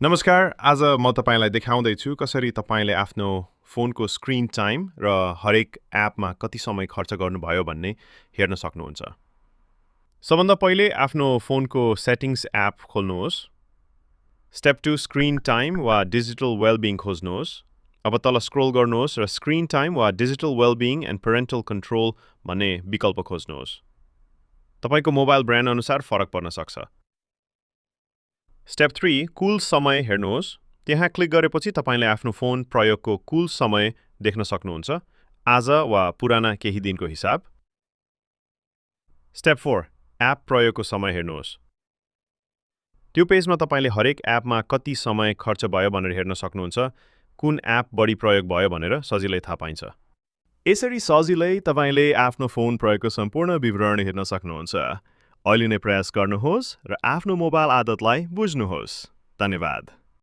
नमस्कार, आज म तपाईलाई देखाउँदैछु कसरी तपाईले आफ्नो फोनको स्क्रिन टाइम र हरेक एपमा कति समय खर्च गर्नुभयो भन्ने हेर्न सक्नुहुन्छ। सबभन्दा पहिले आफ्नो फोनको सेटिङ्स एप खोल्नुहोस्। स्टेप 2 स्क्रिन टाइम वा डिजिटल वेलबिङ खोज्नुहोस्। अब तल स्क्रोल गर्नुहोस् र स्क्रिन टाइम वा digital well-being and parental control भन्ने विकल्प खोज्नुहोस्। तपाईको मोबाइल ब्रान्ड अनुसार फरक पर्न सक्छ। स्टेप 3 कुल समय हेर्नुहोस्। त्यहाँ क्लिक गरेपछि तपाईले आफ्नो फोन प्रयोगको कुल समय देख्न सक्नुहुन्छ, आज वा पुराना केही दिनको हिसाब। स्टेप 4 एप प्रयोगको समय हेर्नुहोस्। त्यो पेजमा तपाईले हरेक एपमा कति समय खर्च भयो भनेर हेर्न सक्नुहुन्छ, कुन एप बढी प्रयोग भयो भनेर सजिलै थाहा पाइन्छ। यसरी सजिलै तपाईले आफ्नो फोन प्रयोगको सम्पूर्ण विवरण हेर्न सक्नुहुन्छ। अहिले नै प्रयास गर्नुहोस् र आफ्नो मोबाइल आदतलाई बुझ्नुहोस्। धन्यवाद।